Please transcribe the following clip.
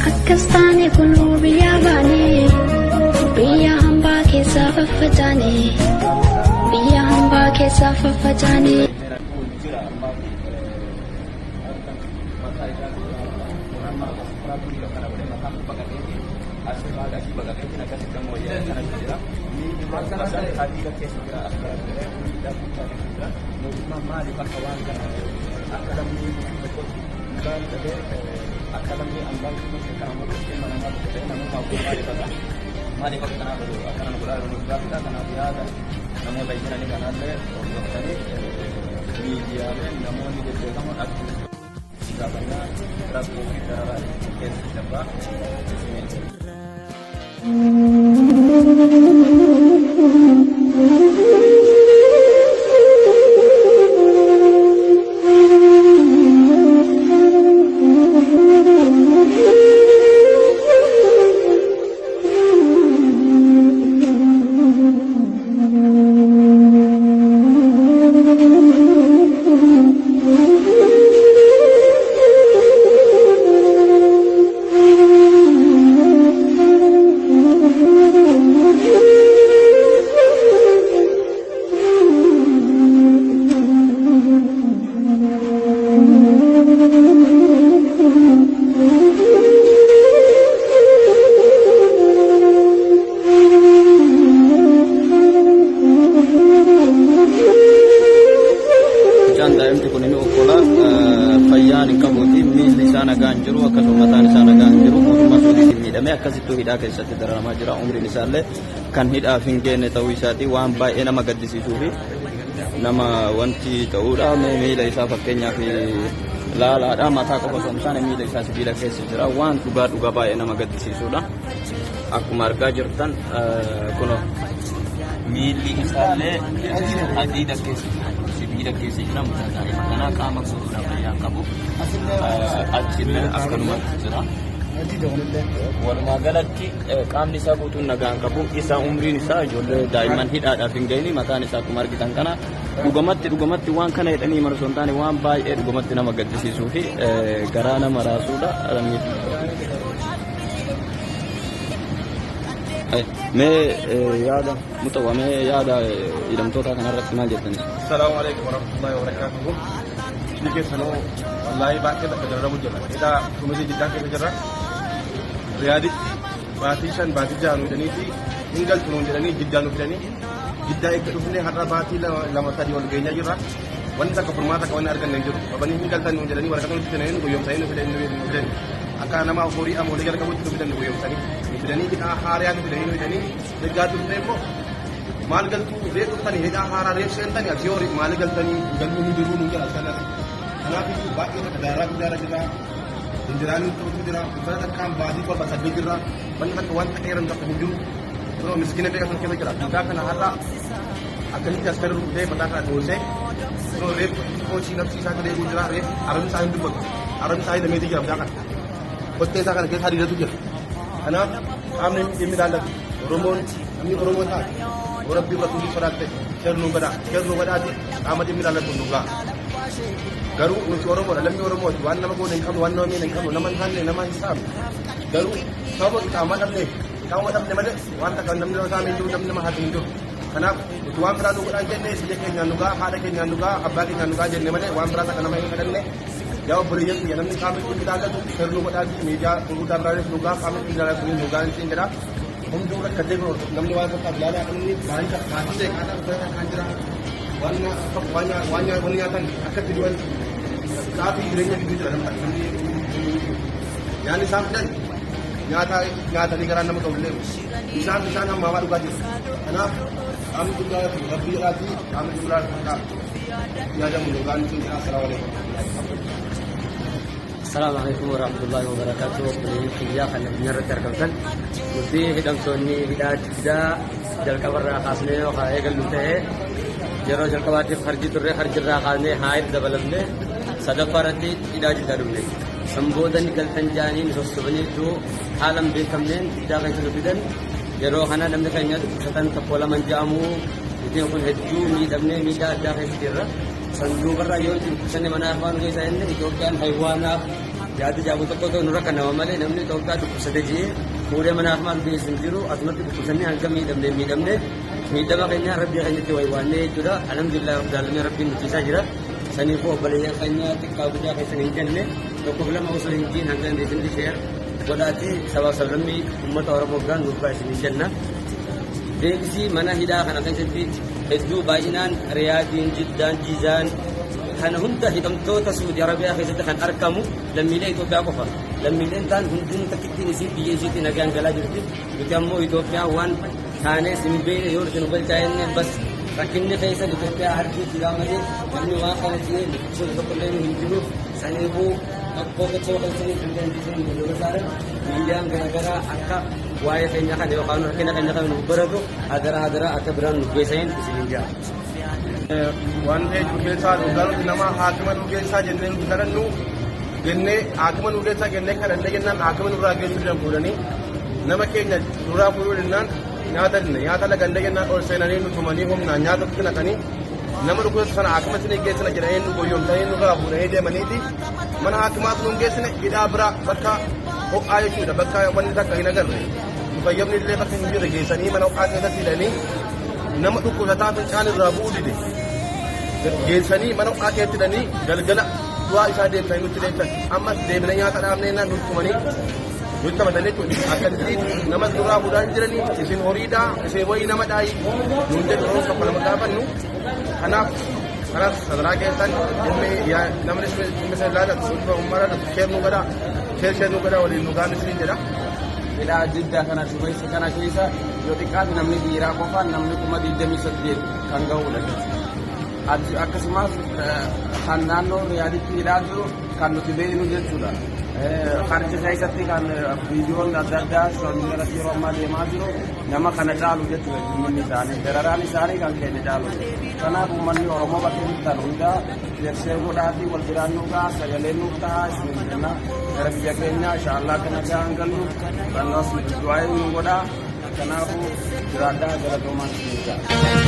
Akkas taane kunoo biyyaa baane, biyya hambaa keessaa faffacaane, biyya hambaa keessaa faffacaane. Jira ammaa fi mataa isaa amma kana godhee mataa baqaqeeti asirraa asii baqaqeetiin akkasitti ammoo wayyaa kanatti jira. Miilli hadiida keessa jira, as garagalee miidhaa guddaa keessa jira. Mootummaan maaliif akka waan kana akka lammii tokkotti dhugaan dhabee, akka lammii ambaan tokkotti kana godhu, ilma namaa tokko ta'e namummaa kun maaliif akka kanaa godhu, akkana nu godhaa jiru gaafidha. Kanaaf yaada namoota jiranii kanallee hordoftanii, miidiyaaleen, namoonni bebbeekamoon akka gaafannaa rakkoo fi dararaa keessa darbaa isiniin jedha. Mucaan daa'imti kun inni okkolaa fayyaan hin qabuuti, miilli isaa nagaa hin jiru, akkasuma mataan isaa nagaa hin jiru. Mootummaa Suudiitiin miidhamee akkasittuu hidhaa keessatti dararamaa jira. Umriin isaallee kan hidhaaf hin geenne ta'uu isaati waan baay'ee nama gaddisiisuu fi nama wanti ta'uudha. Miila isaa fakkeenyaaf laalaadha. Mataa qofa osoo hin taane miila isaa sibiila keessa jira. Waan dhugaa dhugaa baay'ee nama gaddisiisuudha. Akkuma argaa jirtan kunoo miilli isaallee hadiida keessa jira, sibiila keessa jira. Mucaa daa'ima kanaa qaama guutuudhaan fayyaa hin qabu. Achillee akkanumatti jira. Walumaa galatti qaamni isaa guutuun nagaa hin qabu. Isa umriin isaa ijoollee daa'imman hidhaadhaaf hin ga'ini, mataan isaa akkuma argitan kana dhugamatti dhugamatti waan kana jedhanii himan osoo hin taane, waan baay'ee dhugumatti nama gaddisiisuu fi garaa nama raasuudha. Mee yaada muxawwa, mee yaada hidhamtoota kanarratti maal jettanis? Assalamu alaikum warahmatullahi wabarakatuh. Ni keessanuu wallaahi baay'ee bakka dararamu jira. Hidhaa Tunisii Jiddaa keessa jirra. Riyaaditti baatii 5, baatii 6 nu jedhaniiti hin galtu nuun jedhanii Jiddaa nu fidanii, Jiddaa eegga dhufnee har'a baatii 2, 3 ol geenyaa jirra. Wanti takka furmaata akka wanni arganne hin jiru. Qabanii hin galtan nuun jedhanii waraqaa nutti kennanii nu goyyomsanii nu fidan nu fidan. Akka nama horii amoolee gara qabutti nu fidan, nu goyyomsanii. Nu fidanii hidhaa haariyaa nu fidanii nu hidhanii. Ergaa dhufnee immoo maal galtuu reef dhuftanii, hidhaa haaraa reef seentanii, asii horii maal galtanii, galuu hin jiruu nuun jedha sana. Kanaaf iyyuu baay'ee takka daaraa guddaarra jira. Injiraan ta'utu jira. Uffata takkaan baatii 7, 8 jirra. Wanni takka waan takka jedhamu takka hin jiru. Kunoo miskiina beekaa sun keessa jira. Mataa kana har'a akkasitti askari rukutee mataa kana dhoosee, kunoo reef xiqqoo ishii nafsi isaa deebi'u jira. Reef arabni isaa hin dubbatu. Arabni isaa hidhameetii jira mataa kana. Kottee isaa kana keessa hadiidatu jira. Kanaaf qaamni dhimmi ilaallatu, Oromoon, namni Oromoo taate, yoo Rabbii Rasuulii sodaatte, share nuu godhaa, share nuu godhaati qaama dhimmi ilaallatu nu ga'a. Garuu nuti Oromoodha, lammii Oromooti, waan nama goone hin qabnu, waan nama miine hin qabnu, nama hin hanne, nama hin saamne. Garuu sababa iqaamaa dhabneef, iqaama dhabne malee waan takka namni nama saame hin jiru, namni nama hate hin jiru. Kanaaf nuti waan biraa nu godhaan jenne, biyya keenyaan nu ga'a, haadha keenyaan nu ga'a, abbaa keenyaan nu ga'a jenne malee waan biraa takka nama hin kadhanne. Yaa obboleeyyan kiyya, namni qaamni dhimmi ilaallatu share nu godhaati miidiyaa gurguddaa biraanis nu ga'a, qaamni dhimmi ilaallatu nu ga'a hin jedha. Hunduu rakkatee kun namni waan fakkaatu ilaalaa, inni baay'ee maatii ta'e kaata uffata kan jira, waan waan waan waan nyaatan akkatti du'an sa'aatii jireenya gidduu jira. Namni nyaanni isaan fidan nyaata nyaatanii garaan nama qabullee bishaan bishaan hammaamaa dhugaa jiru. Kanaaf qaamni guddaa Rabbii jedhaati qaamni guddaa yaadamu yookaan sun jedha. Assalaamu alaikum. Assalamu alaikum warahmatullahi wabarakatuh. Obboleeyyan kiyyaa kan addunyaa irratti argamtan. Nuti hidhamtoonni hidhaa Jiddaa jalqabarraa kaasnee yoo haa eegallu ta'e, yeroo jalqabaatiif harji turre, harjirraa kaasnee haayir dabalamne, sadaffaa irratti hidhaa Jiddaa dhufne. San booda ni galtan jaanii nu sossobanii iddoo haala hin beekamneen Jiddaa keessa nu fidan. Yeroo kana namni keenya dhukkubsatan tokko lama ja'amu, nuti kun hedduu miidhamnee miidhaa addaa keessa jirra. San duubarraa yoo dhukkubsanne mana afaan keessa inni Itoophiyaan haywaanaaf Yaada jaabu tokko ta'u nurra kan nama malee namni Itoophiyaa dhukkubsate ji'ee fuudhee mana hakimaa geessu hin jiru. Asumatti dhukkubsannee hanga miidhamne miidhamne miidhama keenya rabbii keenyatti waywaannee jechuudha. Alhamdulillah rabbil aalamiin, rabbiin nu ciisaa jira. Saniifuu obboleeyyan keenya, xiqqaa guddaa keessan hin jenne, tokkoof lama osoo hin jiin, hanga dandeessanitti share godhaati sabaaf sablammii uummata Oromoo biraan nuuf ga'a isin jenna. Deebisii mana hidhaa kana keessatti hedduu baay'inaan Riyaadiin, Jiddaan, Jiizaan kana hunda hidhamtoota Suudi Arabiyaa keessatti kan argamu lammiilee Itoophiyaa qofa. Lammiileen ta'an hundinuu takkittiin isii biyya isiitti nagaan galaa jirti. Nuti ammoo Itoophiyaa waan taanees hin beekne. Yoo nuti nu galchaa jenne bas rakkinni keessan Itoophiyaa harkii jira malee namni waan kana ji'ee nuti tokko illee hin jiru. Saniifuu tokko tokko keessanii kan dandeessan yeroo miidiyaan garaagaraa akka waa'ee keenya kana yookaan rakkina keenya kana nuuf baratu hadaraa hadaraa akka biraan nuuf geessaniin isinin jira. Waan ta'e jiru keessaa dhugaa nuti nama haakima nu geessaa jennee nuti kadhannu jennee, haakima nu geessaa jennee kadhannee jennaan, haakima nurraa geessuu didan. Fuudhanii nama keenya nurraa fuudhuu jennaan, nyaata dinne, nyaata lagannee jennaan, ol seenanii nu tumanii, humnaan nyaata ofitti naqanii, nama dhukkubsatu sana haakima isinii geessina jedhanii nu goyyomsanii nurraa fuudhanii deemaniiti mana haakimaatu nu hin geessine. Hidhaa biraa bakka ho'aa jechuudha, bakka wanni takka hin agarre, fayyamni illee bakka hin jirre geessanii mana ho'aa keessatti hidhanii, nama dhukkubsataa fincaan irraa bu'uu dide geessanii mana ho'aa keessatti hidhanii, galgala du'aa isaa deebisanii nutti deebisan. Ammas deebina nyaata dhaabnee naan nutti tumanii, nutti taphatanii jechuudha. Akkasitti namas duraa fuudhaa hin jiranii. Isin horiidhaa, isin wayii nama dhaayi nuun jedhu yeroo tokko lama gaafannu. Kanaaf kanaaf sadaraa keessan dhimmi namni dhimmi isa ilaallatu, dhimma uummata ilaallatu, share nu godhaa, share share nu godhaa, waliin nu gaanu isiniin jedha. Hidhaa Jiddaa kana Shubaysa kana keessa yoo xiqqaate namni dhiiraa qofaan namni 28,000 kan ga'udha. Akkasumas kan naannoo Riyaaditti hidhaa jiru kan nuti beeknu jechuudha. Harki keessatti kan viidiyoon adda addaa social irratti yeroo ammaa deemaa jiru nama kana caalu jechuudha dhimmi isaanii. Dararaan isaanii kan keenya caalu. Kanaaf uummanni Oromoo bakka jirtan hundaa jersee godhaatii wal biraan nu ga'a, sagalee nuuf ta'a isin jenna. Gara biyya keenyaa inshaallah kana gahaan gallu kan du'aa nu godhaa. Kanaafuu jiraadhaa, galatoomaan isin ga'a.